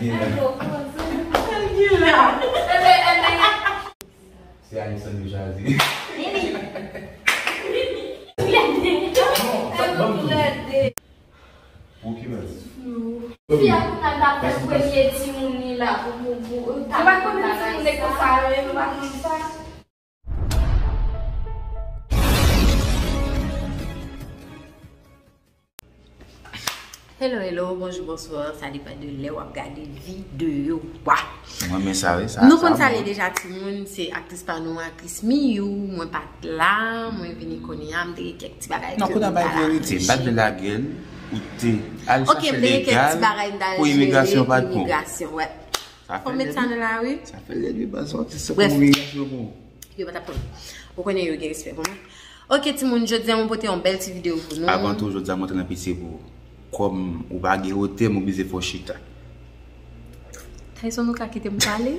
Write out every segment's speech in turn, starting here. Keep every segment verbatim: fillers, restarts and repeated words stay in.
Gen la. Gen la. Se Alexandre yo chwazi. Non, sa ban m tou. Pou ki baz? Fi a pou n al ta fè premye timoun li la pou pou pou. Yo pa konn timoun e konsa yo, yo pa konn sa. Hello, hello, bonjou, bonswa, sa depann de lè w ap gade videyo a. Mwen men sa wi, sa. Nou konn sa li deja timoun, se aktris pa nou, aktris Miyou, mwen pa t la, mwen vini kounye a, m te gen kèk ti bagay. Non, kounye a bay verite, bat de lagèl, ou te al chache legal pou imigrasyon pa t bon. Imigrasyon, wè. Sa fè lèd wi. Sa fè lèd wi, baz, sa se pou imigrasyon bon. Yo pa t ap konn. Ou konnen yo gen respè pou mwen. Ok, timoun, jodi a mwen pote yon bèl ti videyo pou nou. Avan tou, jodi a mwen antre nan pise pou ou. Kòm ou pa gen wotè, m oblije fè w chita. Tyson, ou ka kite m pale?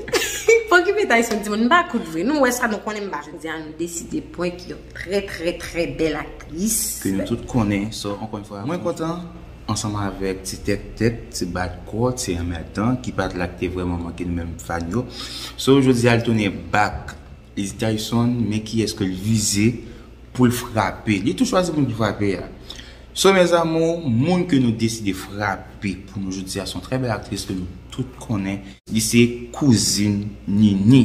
Pa okipe Tyson, timoun, m pa kout vre. Nou wè sa, nou konnen m pa. Jodi a, nou deside prank yon trè, trè, trè bèl aktris. Ke nou tout konnen, so, ankò yon fwa, mwen kontan. Ansanm avèk ti tèt tèt, ti bat kò, ti anmèdan, ki pa t la ki te vrèman manke nou menm fan yo. So, jodi a, l tounen back. Lizzie Tyson, men kiyès ke l vize pou l frape. Li tou chwazi moun pou l frape a. So, mes amours, moun ke nou deside frape pou nou jodi a, se yon trè bèl aktris ke nou tout konnen. Li se kouzin Nini.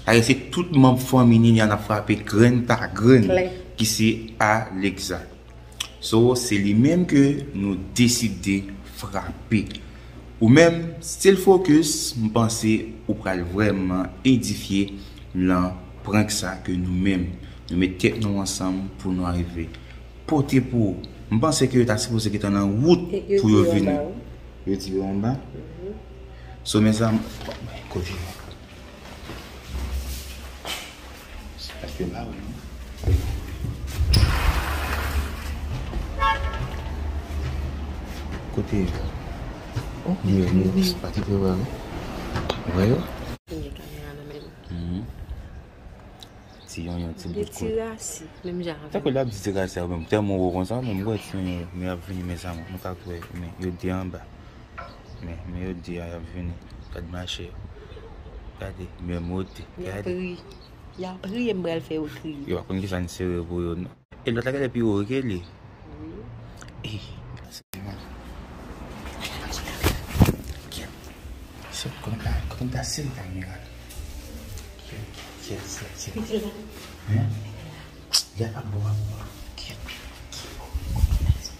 Alè, se tout manm fanmi Nini a n ap frape grenn pa grenn, ki se Alexa. So, se li menm ke nou deside frape. Ou menm, still focus, m panse ou pral vrèman edifye nan prank sa ke nou menm, nou met tèt nou ansanm pou nou arive pote pou ou. M panse ke yo ta sipoze gentan nan wout pou yo vini. Yo tire anba? So, mes amours, kote yo? Se pa ke la, wi, non. Kote yo? Oh, yo, yo, se pa ki te wè, wi. Wè yo? Gen kamera nan men. Mhm. Ti yonyon, ti bout kout. Ti rasi, menm jan avè m. Tankou l ap di ti rasi a, menm tèlman wo konsa, menm wè ti yonyon, men y ap vini, mes amours, nou ka wè, men yo de anba. Men, men yo de a, y ap vini. Gad mache yo. Gade, men moute. Y ap ri. Y ap ri e m pral fè yo kriye. Yo pa konn kisa n sere pou yo, non. E lòt la genlè pi wo ke li. Wi. Eh. Kèt. Kèt, konn ta, konn ta sere kamera. Kèt, kèt, kèt, kèt. Hein? Li ap ap bon, ap bon. Kèt.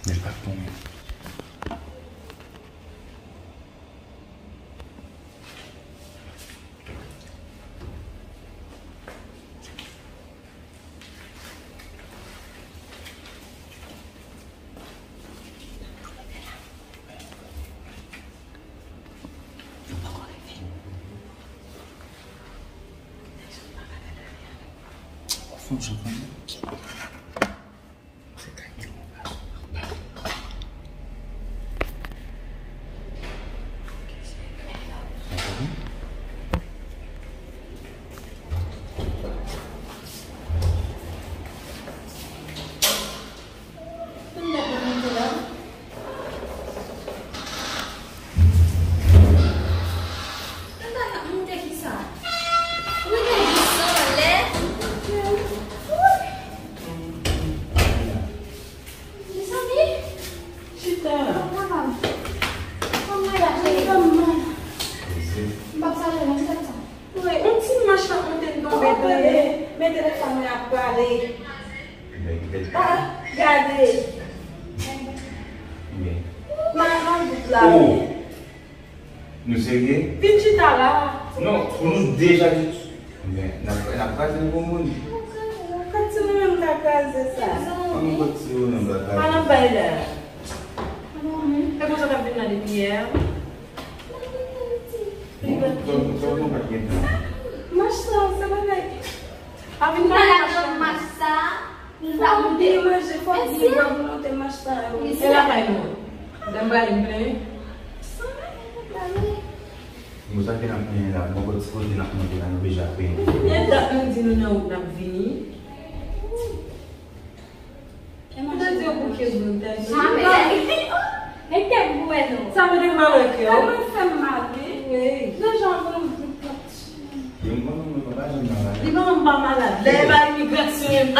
Li ap ap bon, men. Fon jan kanmenm. Tata, n ap moute ki sa? Moute ki sa anlè? Mezanmi! Chita. Papa m. Kòman y ap fè? Mezanmi, man. M p ap salye non, se sa. Wi, yon ti manch k ap monte, m tonbe tonbe. Men telefòn mwen ap prale. Ah, gade. Nan, nan bout la, wi. Nou serye? Vin chita la. Non, pou nou deja di. Men, n ap, n ap kraze l pou moun. Kòmsi nou menm ka kraze sa. An nou kòmsi nou menm ka kraze. Pa nan bay la. E konsa w t ap vin la depi yè a? Bon, sa, sa, nou pa t gen tan. Mach sa, se bagay. Pa vin pale mach sa. Mach sa. Fòk li manje, fòk li bwè pou monte mach sa yo. E la kay nou. Lè m prale m plenyen. Bon, sa ke n ap plenyen la, bon, kot ti kote n ap monte la, nou deja plenyen. E dat nou di nou nan wout n ap vini. Ou te di yo bouke vre, ou te di. Sa mete m boure nou. Sa mete m mal nan kè w. Mwen fè m mal, wi.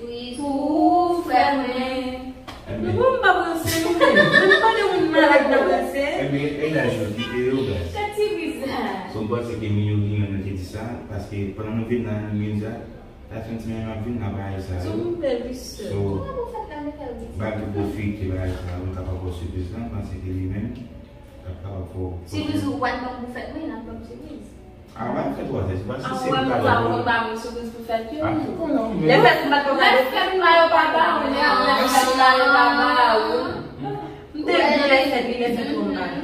sipriz pou frè mwen. Ebyen, nou pa pran sè nou menm. Nou pa de moun malad nan pran sè. Ebyen, e laj yo kite yo, guys. Gad ti briz la. So, m panse ke Miyou genyen nan te di sa, paske pandan nou vin la, nou vin sa, ta fè yon ti menm ap vin nan bagay sa yo. Sou bèl wi sè. So, ba nou pwofite bagay sa yo, nou kapab wè sipriz la, m panse ke li menm, l ap kapab fè w. Sipriz ou pa t ban m pou fèt mwen, l ap ban m sipriz. A, w ap fè twa tès, se pa si se ou pa fè pou mwen. Ou pa konn ba mwen sipriz pou fèt yo. A, se pa non, men. Lè fèt mwen pa yo pa ba ou, lè fèt la yo pa ba ou. M te di lè fèt li, lè fèt mwen pa li.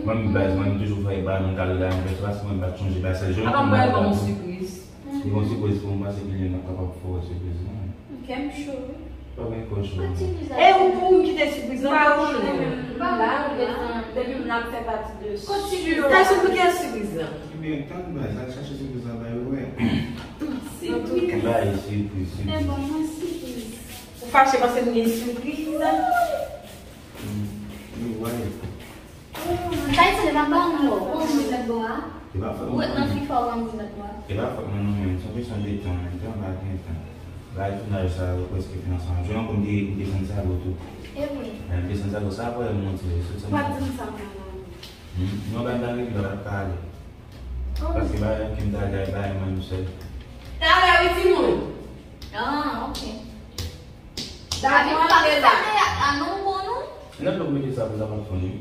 Mwen, baz, mwen, m toujou fè ba nou kado la, men se paske mwen pa t chonje ba sèl jòl. Apa mwen ban ou sipriz? Li gon sipriz pou mwen, se ki li nan kapab fè sipriz lan. Kè m cho wi. Pa gen kò cho. E ou pou ou kite sipriz lan pou ou menm. M pa la, m bezwen, depi m la, m fè pati de. Kote sipriz lan? Tèlson, pou kè sipriz lan? Ebyen, tann baz, al chache sipriz lan bay ou wè. Sipriz. Bay sipriz, sipriz. Men bon, mwen sipriz. Ou fache paske m gen sipriz? Hmm, wi, wè. Sa e se li pa ba ou non. Ou mwen mèt bò a. Li pa fòt mwen non. Ou ret nan fi fò ou mwen mèt bò a. Li pa fòt mwen non, men se yon kesyon de tan, men tan pa gen tan. Bagay tounaj sa yo prèske fin ansanm. Jodi a ankò m te, m te santi sa gwo tou. E vre. Men m te santi sa gwo, sa apre m monte, soti ansanm. Pa di m sa, mwen. Hmm? Non, bagay m ta regle la, pa t ka ale. Paske bagay ki m ta di a, bagay mwen m sèl. Talè wi, timoun. Ah, ok. Davi pa te la. Sa te y ap la non, bon, non? Nan lè w mete sa pou sa pa t fon wi.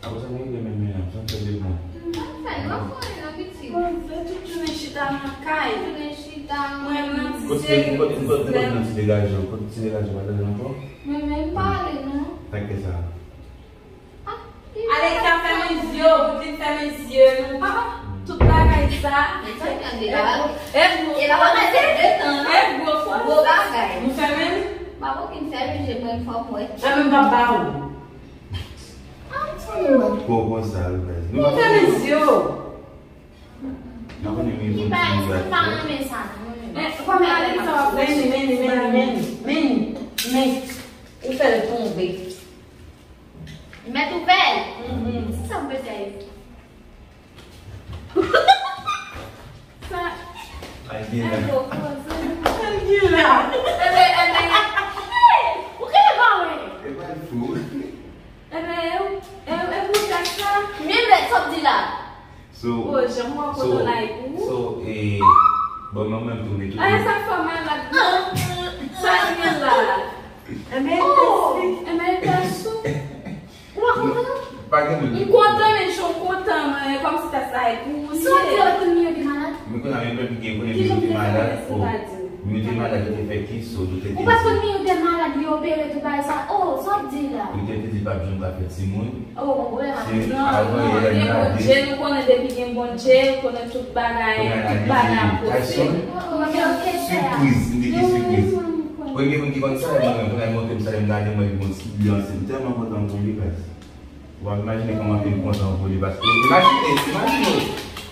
Apre sa, nou gen menm menm, sa fè de bon. Anfen, w ap fon nan pitit. Bon, se tout jounen chita nan kay. Jounen chita. Mwen nan ti seri, kote, kote, kote, kote nan ti degaje w? Kote ti degaje w pa t ale ankò? Mwen menm pa ale, non. Sa k fè sa? Alexia, fèmen zye w, Poutine, fèmen zye nou. Tout bagay Sa, e gwo, e gwo, e gwo, gwo bagay. Nou fèmen? M pa konn fèmen, je mwen fò mwen. Fèmen pa ba ou. Gwo konsa, wi, guys. Nou fèmen zye w. Mwen konnen men konn ki bagay sa. Men, kòm Alexa w ap fè, men, men, men, men, men, men, ou fè l tonbe. Mèt ouvè l. Mhm. Se sa m bezwen. Sa. Al gen la. Al gen la. Ebe, ebe. Ou kenbe pa mwen. E pa l fou. Ebe, e, e, e pou tèks la. Men mèt sa w di la. So, oh, jan mwen so, kote like ou. So, eh, bon, mwen menm tou, men tou. Ay, sa fè malad, non? Sa gen la. Enben, oh, enben, tèks ou. Ou pa kontan? Pa gen moun. M kontan, men jan w kontan, men kòmsi tèks la e pou ou. Sa w di, ou konn moun yo te malad? Men kounye a, men pèp gen, konnen moun yo te malad. Oh, moun yo te malad, yo te fè ki, so, yo te. Ou pa konn moun yo te malad, yo opere tout bagay sa. Oh, sa w di la? Yo te, te di pa t janm ka fè timoun. Oh, bon, se avan yè lè n gade. Bondye, nou konnen depi gen Bondye, konnen tout bagay, tout bagay ap posib. Sipriz, m te gen sipriz. Premye moun ki konn sa, mwen menm, kounye a l montre m sa, lè m gade, mwen, li ansent. M tèlman kontan pou li, guys. Ou ap imajine kòman ke m kontan pou li, paske imajine, imajine,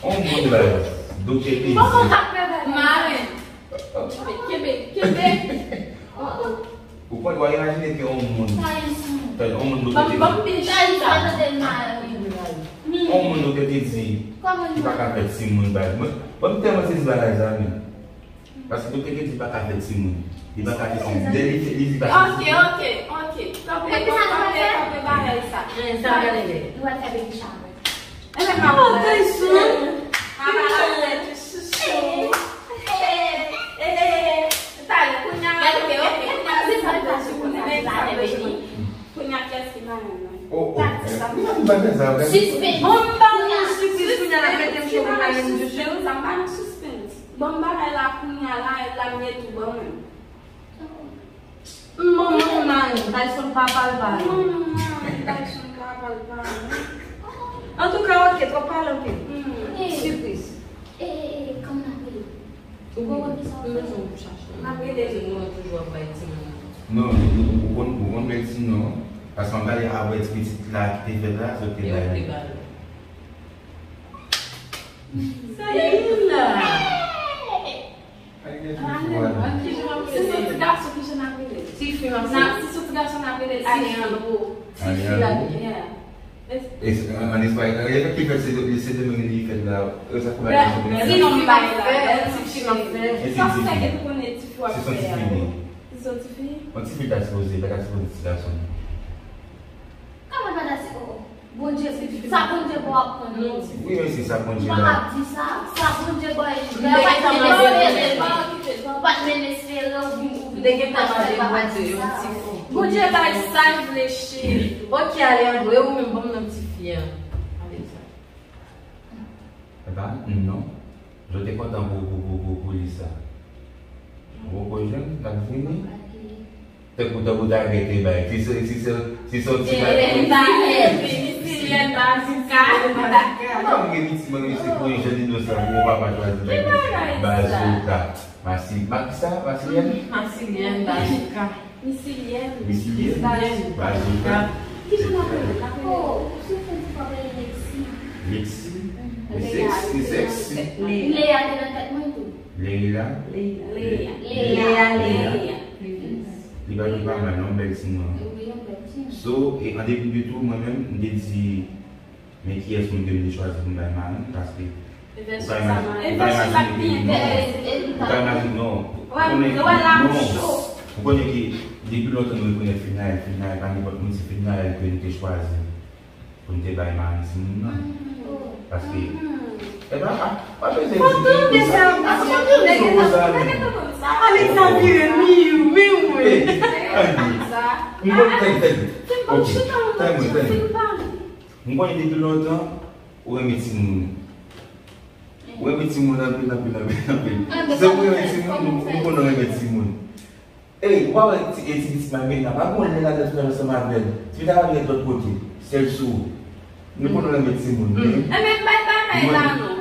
on moun, guys, doktè te di. Maren. Kenbe, kenbe. Ou konn, w a imajine ke yon moun, fè yon moun doktè te di. Yon moun doktè te di, li pa ka fè timoun, bagay. Mwen, mwen, m tèlman sezi bagay sa, men. Paske doktè te di, li pa ka fè timoun. Li pa ka fè timoun. Lè li fè, li di pa fè timoun. Ok, ok, ok. Kanpe, kanpe, kanpe bagay sa. Sa gade lè. Nou al fè baby shower. Enben, pa pale. Attention. Pa pale, chouchou. Talè, kounye a, kounye a, kounye a, kiyès ki marenn nan? Oh, oh. Suspens. Bon, m ba nou yon sipriz, kounye a, la mete m chou pou marenn di chou. Sa m ba nou suspens. Bon, m bagay la, kounye a, la, la m ye tou, bon, mwen. Manman marenn, Tyson papa l pa. Manman marenn, Tyson papa l pa. Antouka, ok, twòp pale anpil. Sipriz. E, e, e, kòman n ap rele? Ou konprann ki sa w fè? M bezwen w chache. M ap rele nou. Nou toujou ap bay ti non. Non, ou, ou, ou konn, ou konn bèl ti non. Paske m gade avè ti pitit la ki te fèt la, se te bay. Sa Lila. Si se ti gason, kijan n ap rele l? Tifi, m ap rele. Si se ti gason, n ap rele l Alejandro. Tifi la. Yeah. E, an, an espayòl, e, ki fèt se, se demen li fèt la. E, sa kou bagay. Bèl, bèl, bèl, bèl tifi m ap fè. Sa w fè ke pou konnen tifi w ap fè a? Se son tifi li. Se son tifi? Yon tifi ta sipoze, ta ka sipoze ti gason. Kòman pa ta si, oh, oh. Bondye, sa Bondye ba w ap pran non. Wi, men se sa Bondye ba. M pa ka di sa. Sa Bondye ba w, e pa t menm espere w, vin ou vin pa fè pa di sa. Bondye bay sa l vle, cheri. Ok, Alejandro, e ou menm, ban m non tifi a. Alexa. E pa non. Je te kontan pou, pou, pou, pou, pou li sa. Ou poko jwenn, l ap vini. Tankou, tankou ta rete bay. Si se, si se, si se yon ti bagay. Misilyen Bazouka. Non, m gen piti, mwen, se pou yon jèn inosan, pou yon papa chwazi bay Bazouka. Masi, ma, kisa? Masilyen? Masilyen Bazouka. Misilyen. Misilyen. Bazouka. Kijan n ap rele l? N ap rele l. Oh, ou sou fè di pa rele Lexi. Lexi? Lexi, Lexi. Lea te nan tèt mwen tou. Leila? Leila. Leila. Leila. Li pa, li pa mal non, bèl ti non. Wi, yon bèl ti non. So, e an depi de tou, mwen menm, m te di, men kiyès moun ke m te chwazi pou m bay mari, paske ou ka imajine, ou ka imajine ke non, ou ka imajine non. Ou konnen, non. Ou konnen ke depi lontan nou rekonèt Fednaelle, Fednaelle pa nenpòt moun, se Fednaelle ke nou te chwazi pou n te bay mari timoun nan. Paske, e pa, a, pa bezwen di. Fò tande sa, fò tande sa, men. Alexa vire, mi, mi, wi. M konn tande, tande. Ok, tande mwen, tande mwen. M konnen depi lontan, ou renmen timoun. Ou renmen timoun anpil, anpil, anpil, anpil. Se pou renmen timoun, ou, ou konnen renmen timoun. Ey, ou pa wè ti, e ti pitit Malvina, pa gon lè ladan ti pitit ansanm avè l. Ti pitit ap vin lòt kote, sèl sou ou. Nou konn renmen timoun, men. Enben, bay bagay la non.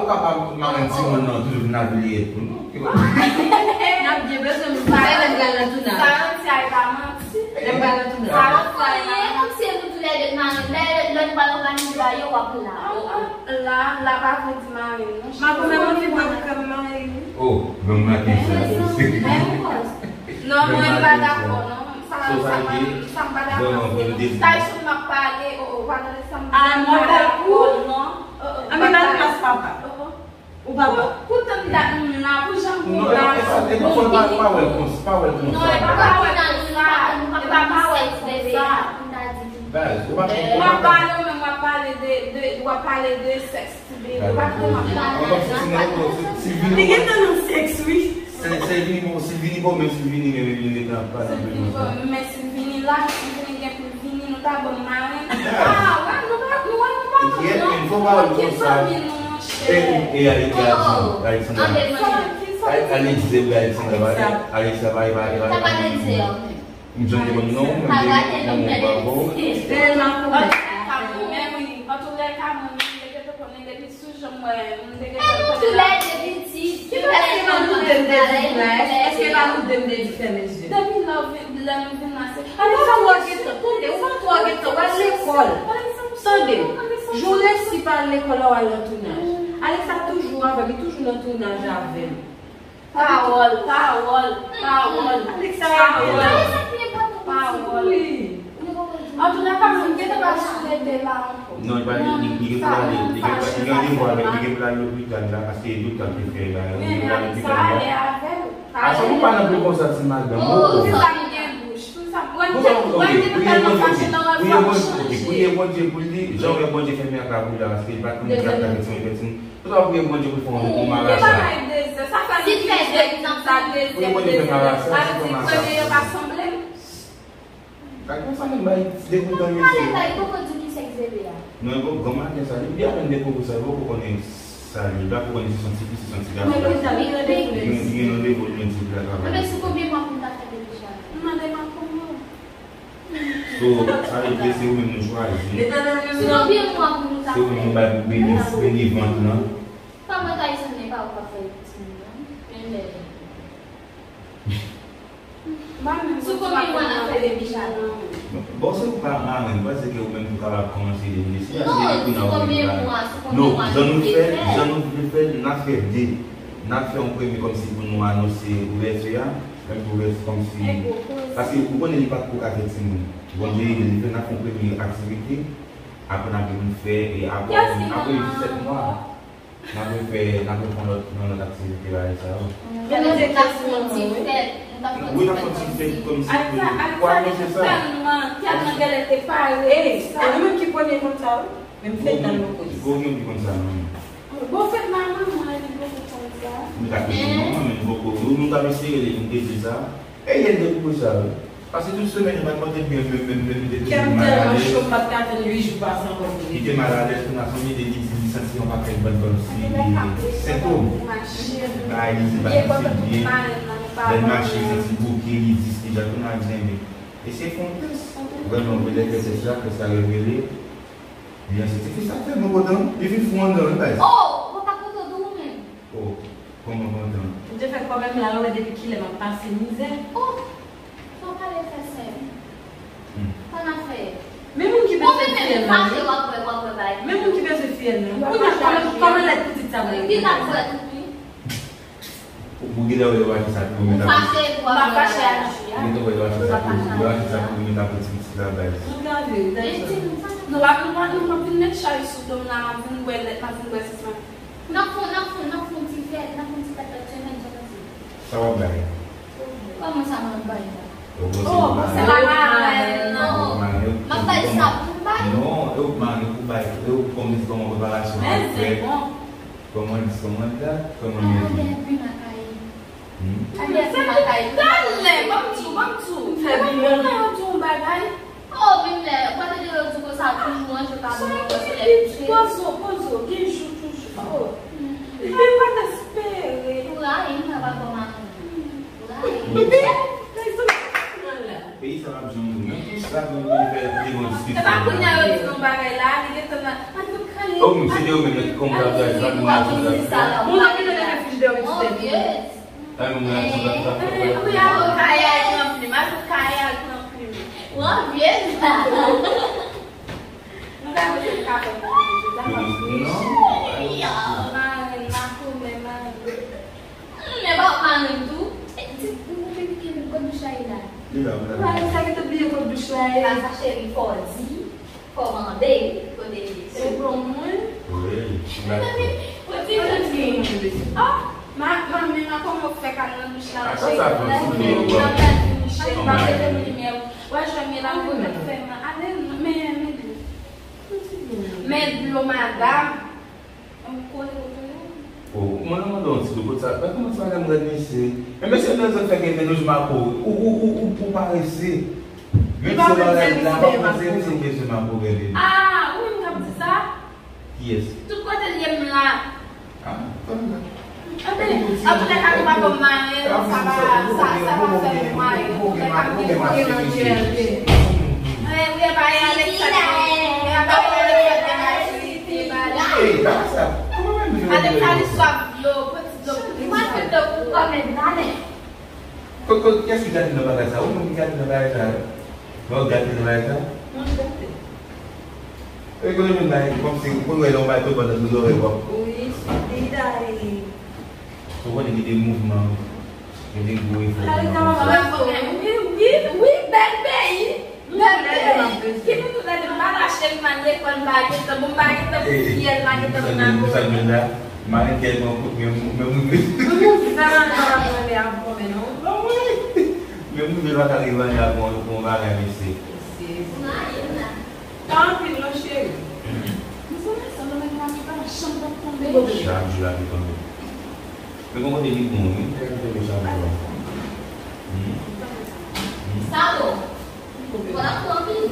ou ka pa marenn timoun nan toujou vin avili et tou, non? N ap byen bezwen moun sa lè m pral nan tounaj. Sa Santi a e pa manti. Lè m pral nan tounaj. Sa Santi a e pa manti. Kòmsi e nou toulède k marenn. Lè, lè nou pral òganize bagay yo, w ap la. La, la pa vle di marenn, non. Ma granmè mwen vin ban m krèm mayi wi. Oh, granmè gen sa tou. Non, mwen m pa dakò, non. Sa, sa, mwen, sa m pa dakò. Tyson m ap pale, oh, oh, pa tande sa m di. Ah, mwen pa dakò, non. Ann, ba l plas papa. Ou papa. Pou, pou tann dat nou la, pou jan nou la. Non, e pa, e pa, pa wè l konsa, pa wè l konsa. Non, e pa, pa wè l konsa. E pa, pa wè l konsa. Baz, ou pa konprann. W ap pale, ou menm w ap pale de, de, w ap pale de sèks. Li gentan nan sèks wi. Se, se vini pou, si vini pou, men si vini, men li gentan ap pale anpil konsa. Men si vini la, si vini gen pou vini, nou ta ban m marenn. Ah, wè, nou pa, nou wè, nou pa. Kiyès, men fò pa wè l konsa. E, e, Alexandra di, Alexandra. Alexa, wi, Alexandra, Alexa, pa, pa, pa. M jwenn li non, men, men, men, pa bon. Antouka, mwen, mwen, mwen te gentan konnen depi sou jan mwen, mwen te gentan konnen la. Èske pa nou de m te di m la? Èske pa nou de m te di fèmen zye? Depi lè w vin, lè nou vin la, se. Alexa, ou pa twò gentan, tande, ou pa twò gentan, w al lekòl. Tande, jou w resi pa al lekòl la, w al nan tounaj. Alexa toujou avè m, li toujou nan tounaj avè m. Pawòl, pawòl, pawòl, pawòl, pawòl. Antouka, pa m gentan pa sou rete la ankò. Non, li pa, li, li, li gen pou l ale, li gen, li gen randevou avèk, li gen pou l al lopital la, paske e doktè l te fè la, li gen pou l al lopital la. Asa, ou pa nan pou konsa, ti madanm, oh. Pou sa m gen bouch, pou sa m, wè, m te, wè, m te tèlman fache nan rèv la, m chanje. Priye Bondye pou li, jan w wè Bondye fèmen ak la pou li la, paske li pa t konn ki ap fè ti mwen pètin. Ou ta priye Bondye pou l fè yon, yon marasa. Ki bagay dezè? Sa fè nou fè dezè, sa dezè, dezè. Sa vle di premye yo pa sanble? Gade konsa moun bay degoutan mesye. Alè bay poko di ki sèks bebe a. Non, e bon, granmaten sa, li byen apèn dekouvri sa, li poko konnen sa, li pa ko konnen si se yon tifi, si se yon ti gason. Li gen, li gen randevou l lundi pou l al travay. Anben, sou konbyen mwa pou l ta fè bebe sa? M mande m ap konn yo. So, sa vle di se ou menm nou chwazi. Sou konbyen mwa pou nou ta fè? Se ou menm nou bay pou beni, beni vant lan. Pa mwen Tyson, men pa ou k ap fè timoun nan. Men lè. Sou konbyen mwa n ap fè bebe sa? Bon, se ou pa marenn, m panse ke ou menm tou kapab kòmanse depi si a se depi kounye a ou vin la. Non, jan nou fè, jan nou vle fè l, n ap fè de. N ap fè yon premye kòmsi pou nou anonse ouvèti a. Menm pou rès kòmsi. Paske ou konnen li pa t ko ka fè timoun. Bondye ede li fè, n ap fè yon premye aktivite. Apre n ap vin fè, e apre, apre disèt mwa, n ap vin fè, n ap vin fè yon lòt, yon lòt aktivite bagay sa yo. Wi, n ap fè yon ti fèt kòmsi pou, pou anonse sa. Tèlman, tèlman gèlè te pare. Ey, se nou menm ki premye konn sa, wi. Menm fèt nan nou koz. Bon, gen ki konn sa, non. Bon, fèt manman mwen, li poko konn sa. Nou ta fèt manman, men nou poko, nou, nou t ap eseye li, nou te di sa. E yè l dekouvri sa, wi. Paske tout semèn, yo pa t pote byen, menm, menm, menm, li te toujou malalèz. Kè m tèlman cho, m pa t ka tann uit jou pase ankò pou li. Li te malalèz, kounye a, sonje li di li santi yon pakèt bann kòmsi sentòm. Bagay li se pa santi byen. Lè l mache, li santi bouke, li dis deja, kounye a, li di, enben, eseye fè yon tès. Vrèman, vre lè fè tès la, tès la revele. Li anset. Tifi sa tèlman kontan, li vin fou anndan wi, baz. Oh, ou pa kontan tou ou menm? Oh, kòman kontan? M te fè kò menm la, ou wè depi kilè m ap pase mizè. Oh, fò w pale fè sè m. Hmm. Sa n ap fè? Men moun ki bezwen fiyèl nan wi. Men moun ki bezwen fiyèl nan wi. Kounye a, kòman, kòman lèt pitit Li t ap fè tout wi. Ou gen lè wè yo achte sa pou yo met apre. Ou fache pou ap fache a. Ou gen lè wè yo achte sa pou yo met apre ti pitit la baz. Non, w ap nou mande m ap vin met chay sou do m la, m ap vin bwè lèt, m ap vin bwè sisman. N ap fè, n ap fè, n ap fè yon ti fèt, n ap fè yon ti fèt lòt semèn, sa w panse? Sa w ap bay? Kòman sa m ap bay la? Oh, se pa marèn, non. M ap bay sa pou m bay. Non, e ou k marèn pou bay. E ou k kòm se kòman preparasyon an fèt. Kòman, kòman dat, kòman li ye. Talè, ban m di w, ban m di w. Fè biyè. Ou di yon bagay. Oh, menm lè, kote de yo di konsa toujou anje pa bon, se lè kouche. Pozo, pozo, gen jou toujou. Oh. Li pa t espere. Ou rayi m, sa pa bon maten. Ou rayi m. Peyi sa p ap janm bon. Menm pou sa, menm pou fè pi bon diskisyon. Se pa kounye a yo di yon bagay la, li gentan nan. Oh, menm se yo menm ki konn ap bay sa, nou ap di sa. Moun ap vin nan refij de yon mistè. Ay, moun la, ti bat, bat, bat. Wi, avoka a pran plim, avoka a pran plim. Ou an vye sa. Nou ta vle ka fè moun vye, ta fè moun vye. Non. Marenn, makomè, marenn. Men pa marenn tou. E, di, ou te piké m kòd douch la ye la. Li la, li la. Marenn, sa ki te bliye kòd douch la ye. Sa, sa cheri, fò di. Kòmande, kote li ye. Se granmoun. Wi, ah, ma, ma, men ma kòman w fè k al nan douch la, cheri? Nan men, nan men, Michel, pa mete m limyè. Wè, jwenn men la, mwen mèt fè mal. Ale, men, men dlo. Men dlo, madam. Mwen nan mande yon ti dlo kot sa. Gad kòman ti madanm gad mesye. Men mesye nan zòn fè gen nou jima pou ou, ou, ou, ou, ou parese. Menm si bagay la pa poze, se bezwen makonnen li. Ah, ou menm k ap di sa? Kiyès? Tout kote l ye m la. Ah, tann la. Anben, antouka, nou pa kòm marenn, sa pa, sa, sa pa fè nou marenn. Antouka, m gen pou gen nan G L P. Wi, e pa e Alexa, e pa e Alexa ki te bay. Alexa li swaf dlo, pran ti dlo pou li. Mwen fè dlo pou kòmèt la, men. Kot, kot, kiyès ki gate nan bagay sa? Ou menm ki gate nan bagay sa? Bon, gate nan bagay sa? Mwen gate. E kote moun bay, kòmsi, ou konn wè lè yon bagay tonbe nan dlo zòrèy w ap. Wi, li daye. Ou konnen gen de mouvman, gen de gwo efò. Wi, wi, wi, bèl peyi. Bèl peyi. Ki nou tout lè de m pa mache, m pa lekòl, m pa gen tan, bon, m pa gen tan pou fiyèl, m pa gen tan pou makonnen. Marenn tèlman kout, men, men, men, men. Mwen, mwen, sa nan nan nan nan nan nan nan. Men mwen, men pa ka rive ann la pou yon, pou yon bagay, mesye. Pa anpil non, cheri. Mezanmi, sa nan men mwen ki pa janm pap tonbe. Chak jou la ki tonbe. Men bon kote li bon, wi. Chak jou tonbe, chak jou la. Hmm. Hmm. Sa bon. Bon, la pou anpil.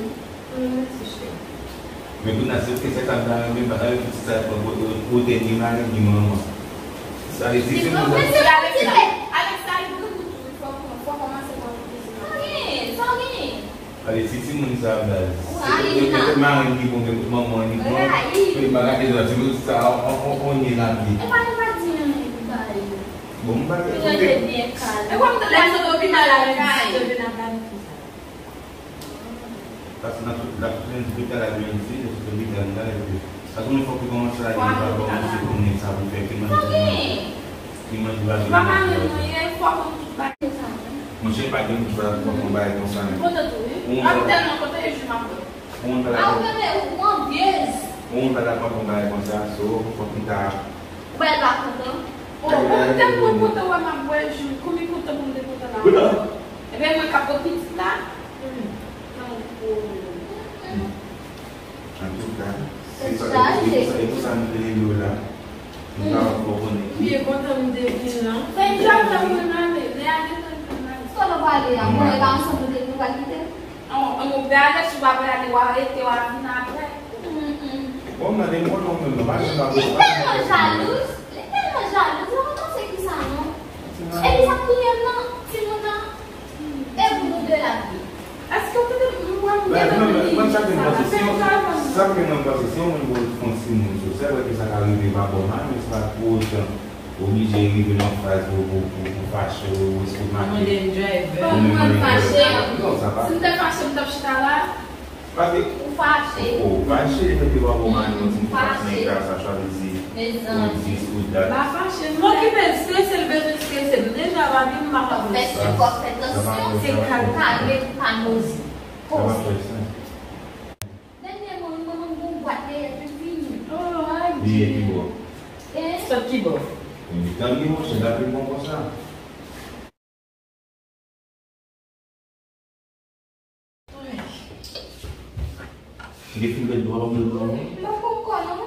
Men kounye a, se ke sa k ap ba yo, men pa ta yo ki ti sa yo pran kote, kote ni mari, ni manman. Sa vle di, se moun nan. Alexa, Alexa, li pran kout tou, fò, fò kòmanse pran kout tou. Sa gen, sa gen. Ale, ti timoun sa, baz. Se kote marenn li bon, men kote manman li bon. Men pa gade lòt, se kote sa, on, on, on, on ye la vye. E pa, e pa di anyen pou bagay yo. Bon, m pa gen kote. Yo rete byen kalm. E kòm te lè sot lopital la, yo vin ap gade pou sa. Paske nan tout, la, tout lè, tout lè la, yo di, yo sot lopital la, epi, paske mwen fòk ou kòmanse ale, ou pa kòmanse konnen sa pou fè, ki manje, ki manje, pa gen manje. Monchè, pa gen moun ki pa konn fè yon bagay konsa, men. Ou konn bagay konsa, so, fòk ou ta Ou pa kontan? Oh, ou te konn kontan wè m ap bwè ji, konbyen kontan pou m te kontan la. Ebyen, mwen k ap bwè pitit la. Hmm. Nan yon gwo. Hmm. Antouka, se sa, e pou sa, e pou sa nou te rele w la. Nou pa fò konnen. M byen kontan m te vin lan. Fè yon travay pou n ale. Lè a gentan pou n ale. Sa w ap pale a? Mwen e pa ansanm nou te, nou pral kite? An, an, ou prale, si w pa prale, w a rete, w a vin apre. Mm, mm. Bon, mande m konnen w menm non, pa janm ap responn. Li tèlman jalouz, li tèlman jalouz, ou pa panse ki sa non. Epi sa k touye m nan, timoun nan, e pou nou de la vi. Èske w tande m wè m gen nan li? Mwen, sa ke mwen panse, si yon, sa ke mwen panse, si yon moun fè yon timoun sou, se vre ke sa ka rive pa bò mal, men se pa pou otan oblije rive nan faz pou, pou, pou, pou fache w, ou respekte. Fò mwen fache. Non, sa pa. Si m te fache, m t ap chita la. Ou fache. Ou fache, epi w ap mande yon ti fache nan klas la, chwazi ou di ou dat. Pa fache, non. Okipe l, strese l, bezwen strese l. Deja, pa vin, m pa ka fè sipò, fè tansyon. Se kalme, kalme, pa nozi. Poze. Dènyèman, wi, mwen menm gon bwat dèyè m vini. Oh, adye. Li ye pi bò. Eh? Sot ki bò? Li tann li, monchè, l ap vin bon konsa. Li fin bèl dwa, pa mwen dwa, non? Mwen poko, non.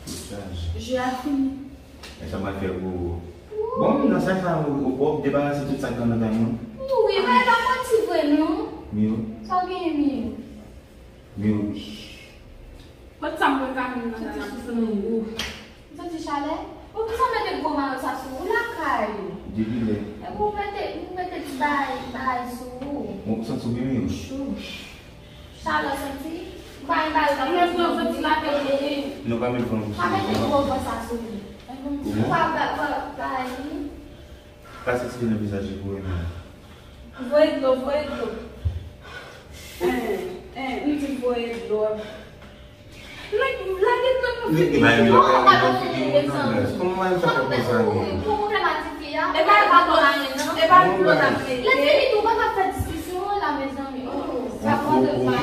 Chaj. Je a fini. E sa m ap fè pou ou. Bon, nan sa, sa, ou, ou, ou debarase tout sa k nan nan kay mwen? Wi, men e pa manti vre, non. Miyo. Sa w genyen, Miyo? Miyo. Kot sa m pran kamin nan la, n ap fouti nou ou. Ou santi chalè? Ou pou sa mete gwo mayo sa sou ou lakay ou? Depi lè. Epi ou mete, ou mete ti bagay, bagay sou ou. Ou santi w byen, Miyo? Chou. Chalè santi? Ou pa gen bagay ou ka fè sou ou? Nou pa met van sou ou. Pa mete gwo van sa sou ou. Ou pa ba, ba, ba, li. Pase ti nan vizaj li pou wè, men. Voye dlo, voye dlo. En, en, m di voye dlo. Lage, lage dlo nan figi m. Li bay dlo nan figi moun nan, guys. Kòman w fè konsa, men? Pou mwen la ti fi a. E pa dlo, e pa dlo n ap mete. Lè fini tou, pa ka fè diskisyon la, mezanmi. Oh, sa pran de pa.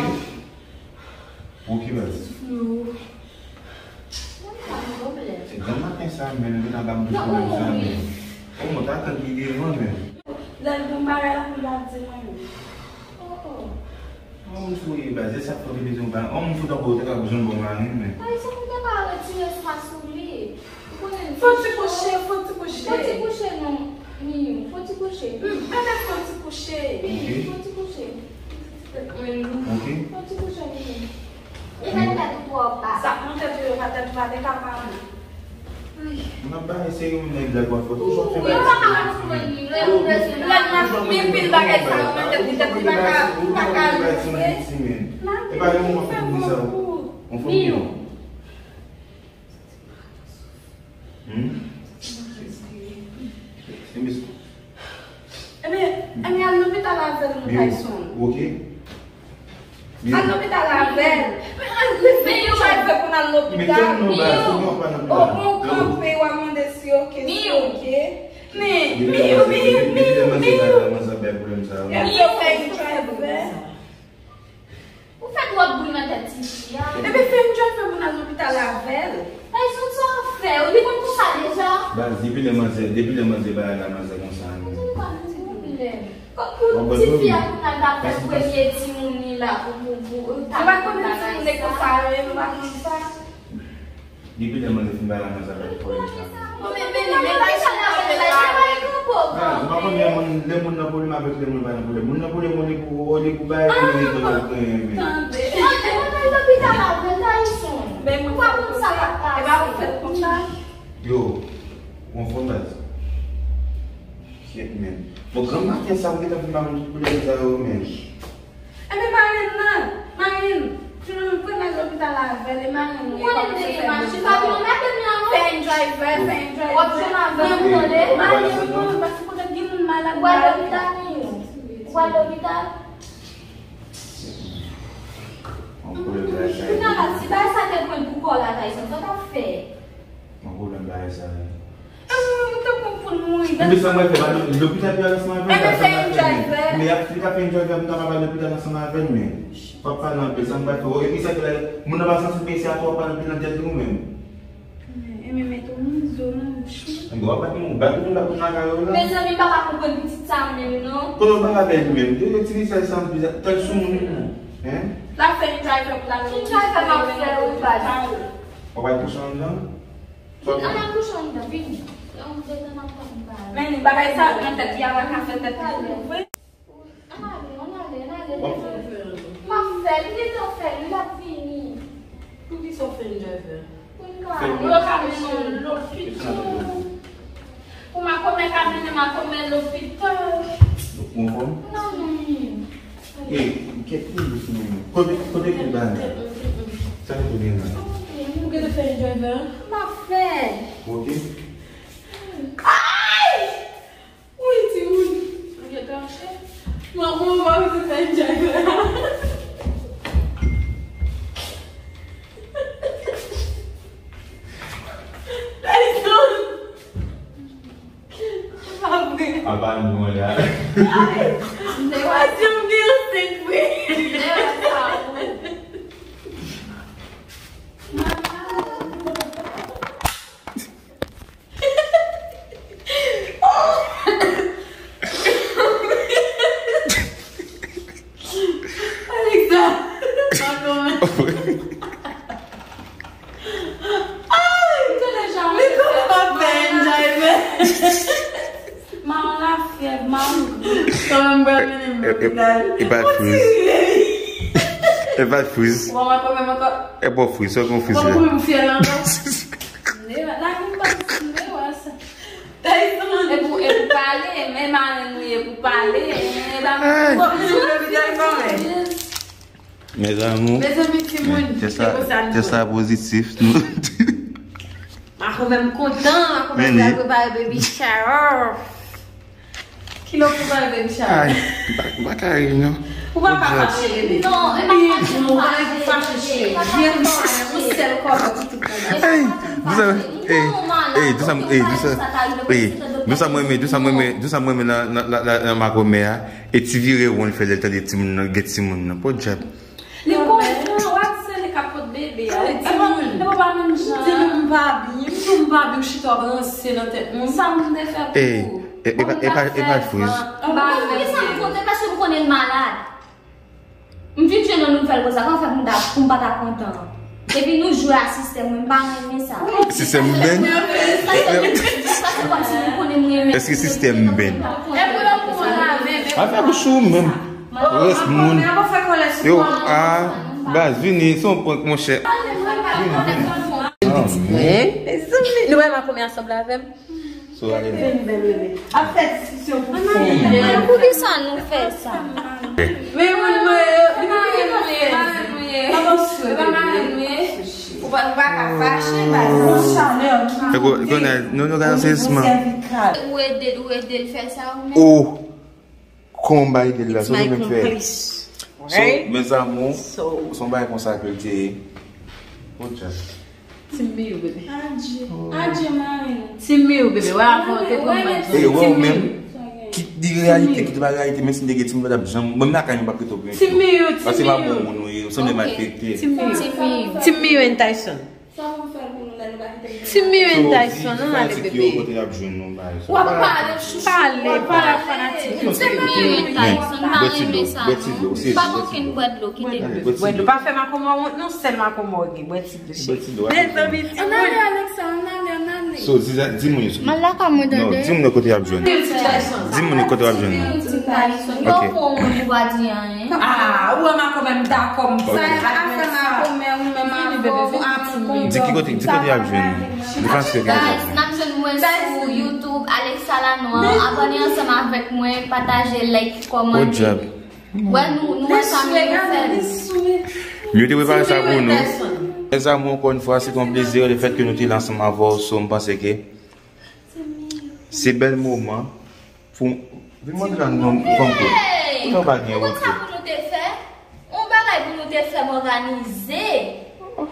Pou ki baz? Soufle w. Mwen pa gen pwoblèm. Se granmaten sa menm, vin anba m tou pwoblèm sa menm. Kòman w ta tann li devan menm? Lè l gon bagay la pou l ap di mwen menm. Oh, oh. An moun fou ye baz, e sa k fè w te bezwen yon bagay. An moun fou tankou w te ka jwenn bon mari menm. Tayson, ou te ka retire sa sou li. Fo ti kouche, fo ti kouche. Fo ti kouche non, Miyo, fo ti kouche. Mwen fo ti kouche. Wi, fo ti kouche. Tèt mwen lou. Ok. Fo ti kouche, Miyo. Ou met tèt ou twò ba. Sa pran tèt ou yo, pa tèt ou pa te ka pa mwen. Ay. M ap ba eseye yon nèg la kwa fò. Toujou ap fè bagay. Yo pa ka retire li, yo bezwen. Lè m ap fè pil bagay sa yo nan tèt li, tèt li pa ka, pa ka leve. E pa yon moman fè pou sa. On fò Miyo. Hmm? Se, se, se, Ebyen, ebyen, al lopital avè l, non, Tayson. Ok. Al lopital avè l. Men al, li fè yon driver pou n al lopital. Miyo. O, bon, kanpe, w a mande si oke, si oke. Men, Miyo, Miyo, Miyo, Miyo. Miyo. Ou fè yon driver. Ou fè twòp bri nan tèt tifi a. Ebyen, fè yon driver pou n al lopital avè l. Tayson, sa w fè? Ou li konn konsa deja? Baz, depi lè manzè, depi lè manzè bay la manzè konsa menm. Ou pa gen pwoblèm. Kòm pou tifi a pou n al ta fè premye timoun li la pou, pou, pou, ou ta konn bagay sa. Nou pa konn timoun e konsa yo ye, nou pa konn sa. Depi lè manzè fin bay la manzè ap fè pwoblèm sa. Bon, men, men, men, men, bay chalè, bay chalè, bay kanpo. Ah, ou pa konn lè moun, lè moun nan pwoblèm avèk lè moun pa nan pwoblèm. Moun nan pwoblèm, ou li pou, ou li pou bay, ou li pou bay, ou li pou bay. Tande. Tande, mwen bay lopital avè l, Tayson. Ou pa konn sa k ap pase. E pa ou fèt konsa. Yo, ou anfòm baz? Kyèt, men. Bon, granmaten sa, ou gentan vin ba m tout pwoblèm sa yo, men. Ebyen, marenn nan, marenn, fin pran l al lopital avè l, e marenn ou ye, kòmanse fè yon driver, fè yon driver. Ou ap jwenn avè l, ou tande? Marenn ou, paske poutèt gen moun malad la. Ou al lopital, Miyo? Ou al lopital? Kounye a la, si bagay sa te pran pou kò la, Tayson, sa w t ap fè? Yon pwoblèm bagay sa ye. Mwen, mwen, mwen tankou pou l mouri. Ebyen, sa mwen fè, ba, lopital yo ansanm avè l, ebyen, fè yon driver. Men y ap, li ka fè yon driver, m ta pral lopital ansanm avè l, men. P ap pale anpil, sa m pral fè. Epi sa ke la, moun nan pa santi l, men se atò w ap pale anpil nan tèt li ou menm. Ebyen, met yon mizo nan bouch ou. Ebyen, w ap bat moun, bat moun, bat moun nan kay yo la. Mezanmi, m pa ka konprann pitit sa menm, non. Kote w pa ka bèl li menm? Yo, yo ti visaj sa, m bizar, tèl sou moun li menm. Hein? L ap fè yon driver pou l al lopital. Yon driver m ap fè, wi, baz. W ap al kouche anndan? Ann al kouche anndan, vini. Yon detan n ap tann bagay. Men bagay sa ap nan tèt li a, pa ka fè tèt li vre. Ann ale, ann ale, ann ale. M ap fè l, li gentan fè l, li ap vini. Poukisa w fè yon driver? Pou n ka ale. Yo ka mennen w lopital. Pou makomè ka mennen makomè lopital. Ou anfòm? Non, non, non. E, kèt li, li fini. Kote, kote ki ba la? Sa ki kote la? Ou genlè fè yon driver? M ap fè. Ok. Ay! Wi, timoun. Ou gentan chè? Manman, ou pa bezwen fè yon driver. Mwen di m gen yon senk wi. Alexa, pa kòmanse. Ay, m tande jan. Men kòman m ap fè enjoy, men? Maman la fyèv, maman gri. Kòman m pral mennen m lopital? E pa friz. E pa friz. Ou pa mwen kanmenm ankò? E pa friz, sa kon friz la. Kòman m fyèl ankò? Ne, la ki m pa sou ne wè sa. Epi, epi pale, men marenn li ye pou pale, men la. Ay. Bon, m vin lopital kanmenm. Mes amours. Mezanmi, timoun, tès la, tès la pozitif. Makomè m kontan, makomè m pral prepare baby shower. Kilè w prepare baby shower? Ay, m pa, m pa ka ri, non. Ou pa ka fache, bebe. Non, e pa fache, ou pa fache, cheri. Byen, yon sèl kòlè pou tout moun. Ay, dousa, ey, ey, dousa, ey, dousa, ey, dousa mwen renmen, dousa mwen renmen, dousa mwen renmen nan, nan, nan, nan, nan makomè a. E ti vire won l fè lè l tande timoun nan, gen timoun nan. Podyab. Li konprann, w ap se li k ap pot bebe a. Li di, e pa, e pa menm jan. Di nou m pa byen, m di w m pa byen, w chita w ap ranse nan tèt moun. Sa moun te fè pou ou? E, e, e pa, e pa, e pa friz. M pa renmen. Poukisa m konte? Paske m konnen l malad. M vin jwenn yon nouvèl konsa, kòman fè pou m ta, pou m pa ta kontan? Epi nou jwe a sistèm, mwen m pa renmen sa. Sistèm bèn? Paske kòmsi nou konnen mwen renmen. Èske sistèm bèn? Afè bouch ou menm. Rès moun. Yo, a, baz, vini, se yon prank, monchè. Vini, vini. Hein? Mezanmi, nou wè makomè ansanm la avè m? So, ale. Vin, vin, vin, vin. Ap fè diskisyon pou fè. Poukisa nou fè sa? Men moun mwen yo, li pa gen nan fè. Avanse, bebe. Ou pa, ou pa ka fache, baz. Yon chalè ki. Fè ko-, konnen, nou, nou gade sèvyesman. Ou ede, ou ede l fè sa ou menm? Oh. Kòman m ba ide l la? Se ou menm k fè. So, mes amours, se yon bagay konsa ke l te ye. Podyab. Team Miyu, bebe. Adye. Adye, marenn. Team Miyu, bebe. Wè, avan, te pran mwen. E, wè, ou menm. Ki di reyalite, ki di pa reyalite, menm si m te gen timoun, m pa t ap janm, menm lakay mwen, m p ap rete okipe. Team Miyu, Team Miyu. Paske pa bon moun ou ye, ou sanble malfekte. Team Miyu. Team Miyu. Team Miyu and Tyson. Sa pou fè pou nou lè nou pa kite. Team Miyu and Tyson, nou ale, bebe. Kote y ap jwenn nou, bay. W ap pale, chouchou. Pale, pale ak fanatik yo. Se Miyu and Tyson, m pa renmen sa, non. Pa gen okenn bwè dlo, kite m. Bwè dlo, pa fè makomè wont, non, sèl makomè w gen, bwè ti dlo, cheri. Mezanmi, timoun. Ann ale, Alexa, ann ale, ann ale. So, di, di moun yo. M al lakay mwen, tande. Non, di moun yo kote y ap jwenn. Di moun yo kote y ap jwenn nou. Yo pran moun pou pa di anyen. Ah, ou wè makomè m dakò, m dakò. Sa e afè makomè, ou menm avè w, a moun kontan. Di ki kote, di kote y ap jwenn nou. Di fanatik yo. Guys, n ap jwenn mwen sou YouTube, Alexa Lanoir. Abòne ansanm avèk mwen, pataje, like, kòmante. Wè nou, nou wè sa nou fè. Yo te prepare sa pou nou. Mes amours, encore une fois, c'est un plaisir le fait que nou te la ansanm avè w, so m panse ke se bèl moman pou, vin montre la nou fanm kout. Ou pa gen wote. Ou konn sa pou nou te fè? On bagay pou nou te fè m òganize.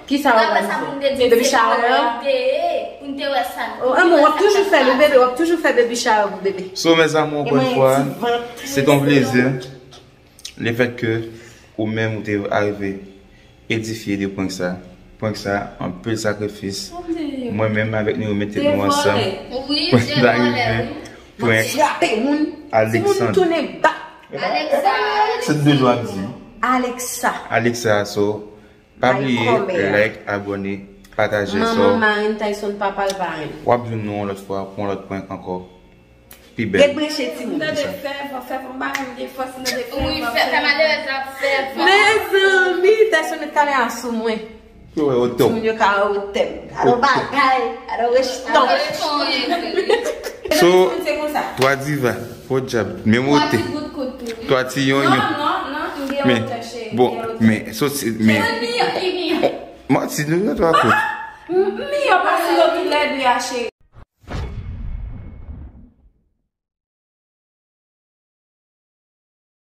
Kisa òganize? Baby shower? Pou n te wè sa. Oh, amour, w ap toujou fè l, bebe, w ap toujou fè baby shower pou bebe. So, mes amours, encore une fois, c'est un plaisir. Le fait que ou menm ou te arive edifye de prank sa. Prank sa, anpil sakrifis. Mwen menm avèk nou, yo mete nou ansanm. Prank sa rive. Prank Alexandre. Se de jou ap di. Alexa. Alexa, so, pa bliye, like, abòne, pataje, so. Manman marenn, Tyson papa l parenn. W ap jwenn nou yon lòt fwa, pou yon lòt prank ankò. Pi bèl. Ret branche, timoun. M tande fèvan, fèvan, m pa menm gen fòs, m tande fèvan. Wi, fè, fè malerèz la ap fèvan. Mezanmi, Tyson met kamera sou mwen. Yo wè otè w. Timoun yo ka wè otè m. Gade yon bagay, gade yon restan. So, twa diva, podyab, menm wote. Twa ti yonyon. Non, non, non, m gen otè, cheri. Bon, men, soti, men. Mati, nou gen twa kout. M miyò pase yo tou lè de a, cheri.